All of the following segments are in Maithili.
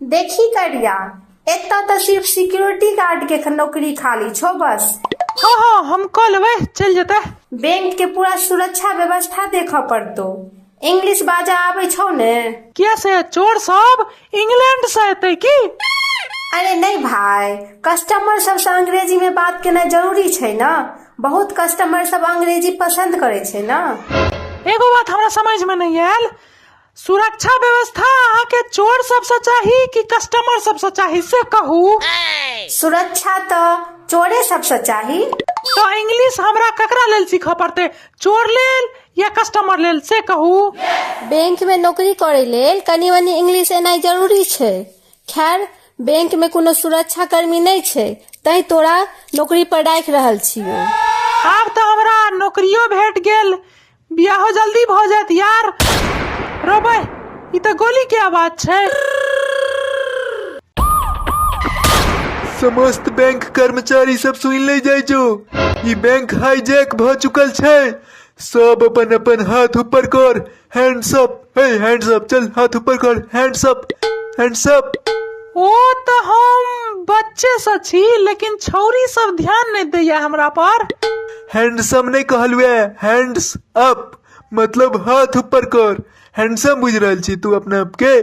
देखी करिया, एतऽ तऽ सिर्फ सिक्योरिटी गार्ड के नौकरी खाली छौ बस। हँ हँ, हम कऽ लेबै, चलि जेतै। बैंक के पूरा सुरक्षा व्यवस्था देखऽ पड़तौ। इंग्लिश बाजऽ आबै छौ ने? किया से चोर सब इंग्लैंड से एतै की? अरे नहि भाय, कस्टमर सबसँ अंग्रेजी में बात केनाइ जरूरी छै ने। बहुत कस्टमर सब अंग्रेजी पसंद करै छै ने। एगो बात हमरा समझ में नहीं आयल, सुरक्षा व्यवस्था अहाँके चोर सबसँ चाही कि कस्टमर सबसँ चाही, से कहू। सुरक्षा तऽ चोरे सबसँ चाही। तऽ इंग्लिश हमरा ककरा लेल सीखऽ पड़तै, चोर लेल या कस्टमर लेल, से कहू। बैंक में नौकरी करै लेल कनी मनी इंग्लिश एनाइ जरूरी छै। खैर, बैंक में कोनो सुरक्षा कर्मी नहि छै, तैं तोरा नौकरी पर राखि रहल छियौ। आब तऽ हमरा नौकरियो भेट गेल, बियाहो जल्दी भऽ जायत यार। रोबै, ई तऽ गोली के आवाज छै। समस्त बैंक कर्मचारी सब सुनि ले जाइ जो, ई बैंक हाईजैक भऽ चुकल छै। सब अपन अपन हाथ ऊपर कर, हैंड्स अप, हे हैंड्स अप, चल हाथ ऊपर कर, हैंड्स अप, हैंड्स अप। ओ तऽ हम बच्चे से छी, लेकिन छौरी सब ध्यान नहि दैया हमरा पर। हैंडसम नहि कहलुए, हैंड्स अप मतलब हाथ ऊपर कर। हैंडसम बुझि रहल छी तू अपना आपके?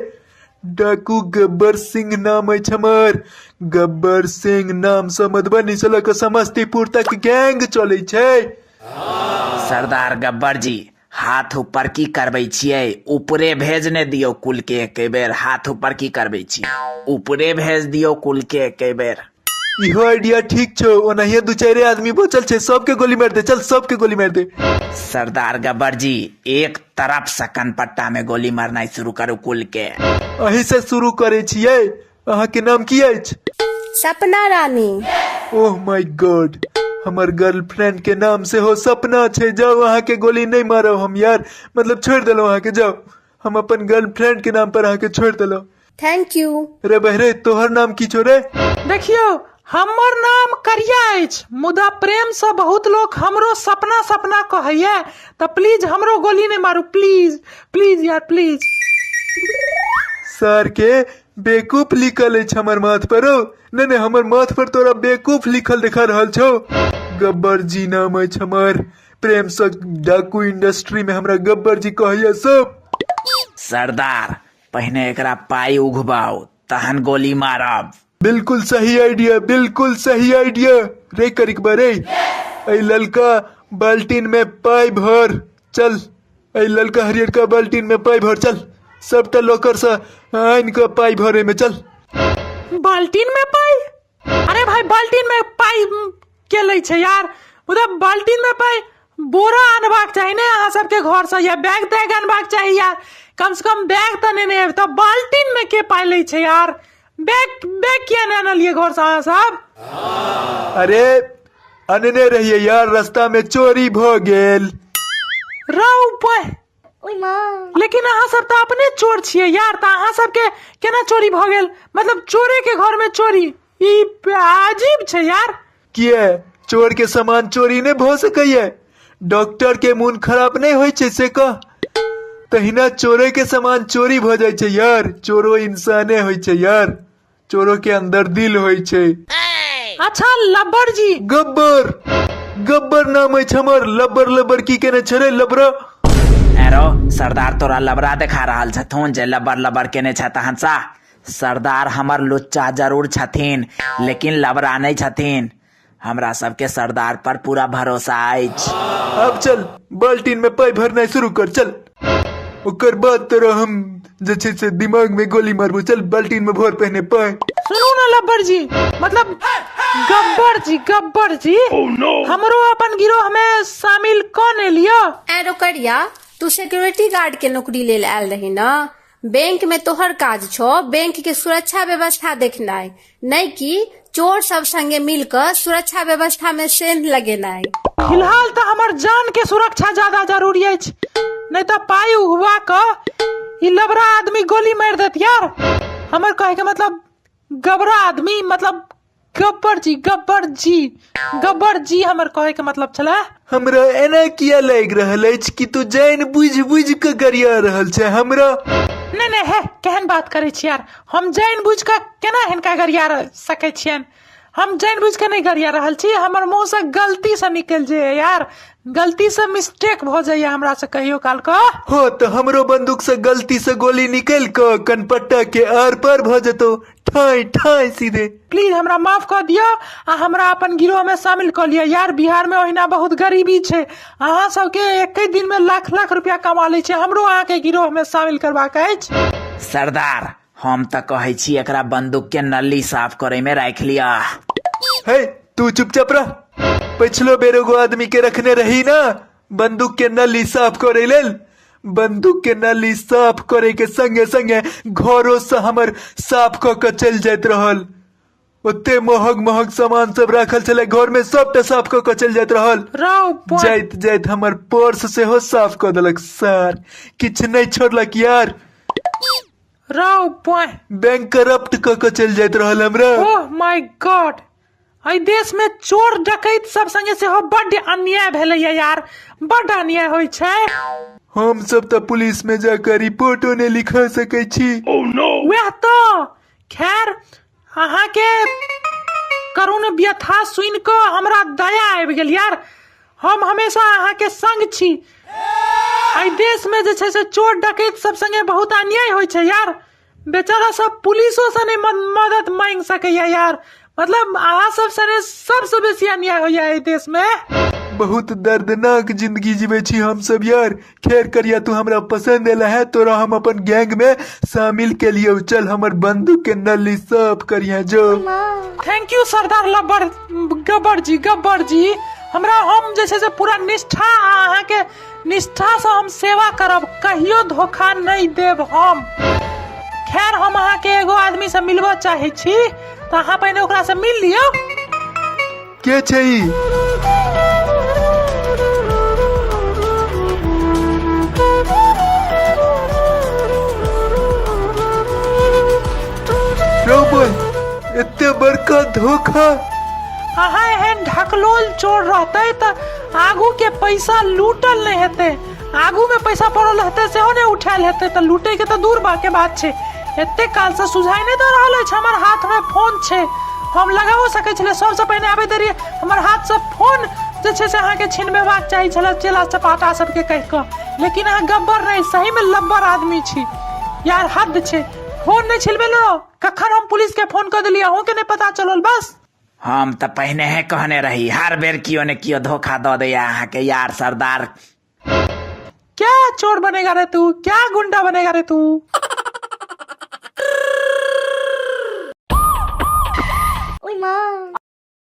डाकू गब्बर सिंह नाम अछि हमर। गब्बर सिंह नाम से मधुबनी से लऽ कऽ समस्तीपुर तक गैंग चलै छै। सरदार गब्बर जी, हाथ ऊपर की करबै छियै? ऊपरे भेज ने दियौ कुल के एके बेर। हाथ ऊपर की करबै छी? ऊपरे भेज दियौ कुल के एके बेर। इहो आइडिया ठीक छौ। ओनाहिये दू चारि आदमी बचल छै, सबके गोली मारि दे। चल, सबके गोली मारि दे। सरदार गब्बर जी, एक तरफ से कनपट्टा में गोली मारनाइ शुरू करू कुल के। अही से शुरू करै छियै। अहाँके नाम की अछि? सपना रानी। ओह my God, हमर गर्लफ्रेंड के नाम सेहो सपना छै। जाउ, अहाँके गोली नहि मारब हम यार, मतलब छोड़ि देलहुँ अहाँके। जाउ, हम अपन गर्लफ्रेंड के नाम पर अहाँके छोड़ि देलहुँ। Thank you. रे बहरे, तोहर नाम की छौ रे? देखियौ, हमर नाम करिया अछि, मुदा प्रेमसँ बहुत लोक हमरो सपना सपना कहैया, तऽ प्लीज हमरो गोली नहि मारू, प्लीज प्लीज यार, प्लीज। सर के बेकूफ लिखल अछि हमर माथ पर। ओ नहि नहि, हमर माथ पर तोरा बेकूफ लिखल देखा रहल छौ। गब्बर जी नाम अछि हमर, प्रेम से डाकू इंडस्ट्री में हमरा गब्बर जी कहैया सब। सरदार, पहिने एकरा पाइ उघबाउ, तहन गोली मारब। बिल्कुल सही आइडिया, बिल्कुल सही आइडिया। रे करिकबा रे, एहि ललका बाल्टीन में पाइ भर। चल, एहि ललका हरियरका बाल्टीन में पाइ भर। चल, सबटा लॉकर से आनि कऽ पाइ भरे में। चल। बाल्टीन में पाइ? अरे भाई, बाल्टीन में पाइ के लै छै यार? मुदा बाल्टीन में पाइ बोरा अनबाक चाही ने अहाँ सबके घर से, या बैग तैग अनबाक चाही यार। कम से कम बैग तऽ नेने आबि, तऽ बाल्टीन में के पाइ लै छै यार? बैग बैग किया नहि अनलियै घर से अहाँ सब? अरे अनने रहिए यार, रास्ता में चोरी भ गेल। रौ पह, लेकिन अहाँ सब तऽ अपने चोर छियै यार, तऽ अहाँ सबके केना चोरी भऽ गेल? मतलब चोरे के घर में चोरी, ई अजीब छै यार। किए, चोर के सामान चोरी नहि भऽ सकैया? डॉक्टर के मोन खराब नहि होइ छै से कह? तहिना चोरे के सामान चोरी भऽ जाइ छै यार। चोरो इंसाने होइ छै यार, चोरो के अंदर दिल होइ छै। अच्छा लब्बर जी। गब्बर, गब्बर नाम अछि हमर। लब्बर लब्बर की केने छै रे लबरा? एरो सरदार, तोरा लबरा देखा रहल छथुन जे लबर लबर केने छ तहन सा। सरदार हमर लुच्चा जरूर छथिन, लेकिन लबरा नहि छथिन। हमरा सबके सरदार पर पूरा भरोसा अछि। अब चल, बाल्टीन में पाइ भरनाइ शुरू कर। चल, ओकर बाद तोरा हम जे छै से दिमाग में गोली मारबो। चल, बाल्टीन में भर पहिने पाइ। सुनू ने लब्बर जी, मतलब गब्बर जी, गब्बर जी, हमरो अपन गिरोह में शामिल कऽ ने लिअ। ऐ करिया, तू सिक्योरिटी गार्ड के नौकरी लेल आयल रही न? बैंक में तोहर काज छौ बैंक के सुरक्षा व्यवस्था देखनाइ, नहि कि चोर सब संगे मिल कऽ सुरक्षा व्यवस्था में सेंध लगेनाइ। फिलहाल तऽ हमर जान के सुरक्षा ज्यादा जरूरी अछि, नहि तऽ पाइ उगवा कऽ ई लबरा आदमी गोली मारि देत यार। हमर कहे के मतलब गबरा आदमी, मतलब गब्बर जी, गब्बर जी, गब्बर जी हमर कहे के मतलब छलै। हमरा एना किया लागि रहल अछि कि तू जानि बुझि बुझि कऽ गरिया रहल छै हमरा? नहि नहि, हे, केहन बात करै छी यार? हम जानि बुझि कऽ केना हिनका गरिया सकै छियनि? हम जानि बुझि कऽ नहि गरिया रहल छी। हमर मुँहसँ गलतीसँ निकलि जाइए यार, गलतीसँ मिस्टेक भऽ जाइए हमरासँ कहियो काल कऽ। हो तऽ हमरो बंदूक से गलती से गोली निकलि कऽ कनपट्टा के आर पार भऽ जेतौ, ठाई ठाई सीधे। प्लीज हमरा माफ कऽ दिअ आ हमरा अपन गिरोहमे शामिल कऽ लिअ यार। बिहारमे ओहिना बहुत गरीबी छै, अहाँ सबके एके दिनमे लाख लाख रुपया कमा लै छै। हमरो अहाँके गिरोहमे शामिल करबाक अछि। सरदार, हम तऽ कहै छी एकरा बंदूक के नली साफ करे में राखि लिअ। हे, तू चुपचाप रह। पिछलो बेर एगो आदमी के रखने रही ना बंदूक के नली साफ करे लेल, बंदूक के नली साफ करे के संगे संगे घरो से हमर साफ कऽ के चलि जाइत रहल। ओते महग महग सामान सब राखल छलै घर में, सबटा साफ कऽ के चलि जाइत रहल। रौ बा। जाइत जाइत हमर पर्स सेहो साफ कऽ देलक सार, किछु नहि छोड़लक यार। रौ बॉय। बैंक करप्ट कऽ के चलि जाइत रहल हमरा। ओह my God, एहि देश में चोर डकैत सब संगे सेहो बड्ड अन्याय भेलैया यार, बड्ड अन्याय होइ छै। हम सब तऽ पुलिस में जाकर रिपोर्टो नहि लिखा सकै छी। वएह तऽ। खैर, अहाँके करुण व्यथा सुनि कऽ हमरा दया आबि गेल यार। हम हमेशा अहाँके संग छी। एहि देश में जे छै से चोर डकैत सब संगे बहुत अन्याय होइ छै यार। बेचारा सब पुलिसो से नहि मदद मांगि सकैया यार। मतलब अहाँ सब संगे सबसँ बेसी अन्याय होइया एहि देश में। बहुत दर्दनाक जिंदगी जीवे छी हम सब यार। खैर करिया, तू हमरा पसंद एला है, तोरा हम अपन गैंग में शामिल के लिए। चल, हमर बंदूक के नली साफ करिया जो। Thank you सरदार लब्बर गब्बर जी, गब्बर जी। हमरा हम जे छै से पूरा निष्ठा आ अहाँके निष्ठासँ हम सेवा करब, कहियो धोखा नहि देब हम। खैर, हम अहाँके एगो आदमीसँ मिलबऽ चाहै छी, तऽ अहाँ पहिने ओकरासँ मिल लिअ। के छै ई? रौ बोल, एते बड़का धोखा! अहाँ एहन ढकलोल चोर रहतै तऽ आगू के पैसा लूटल नहि हेतै। आगू में पैसा पड़ल रहतै सेहो नहि उठायल हेतै, तऽ लूटै के तऽ दूर बा के बात छै। एते काल से सुझाइ नहि दऽ रहल अछि। हमर हाथ में फोन छै, हम लगाओ सकै छलियै। सबसँ पहिने आबैत देरी हमर हाथ से फोन जे छै से अहाँके छिनबेबाक चाही छलै चेला चपाटा सबके कहि कऽ, लेकिन अहाँ गब्बर नहि, सही में लब्बर आदमी छी यार, हद छै। फोन नहि छिलबेलहुँ, कखन हम पुलिस के फोन कऽ देलियै अहूँके नहि पता चलल। बस हम तऽ पहिने हे कहने रही, हर बेर कियो ने कियो धोखा दऽ दैया अहाँके यार सरदार। क्या चोर बनेगा रे तू, क्या गुंडा बनेगा रे तू?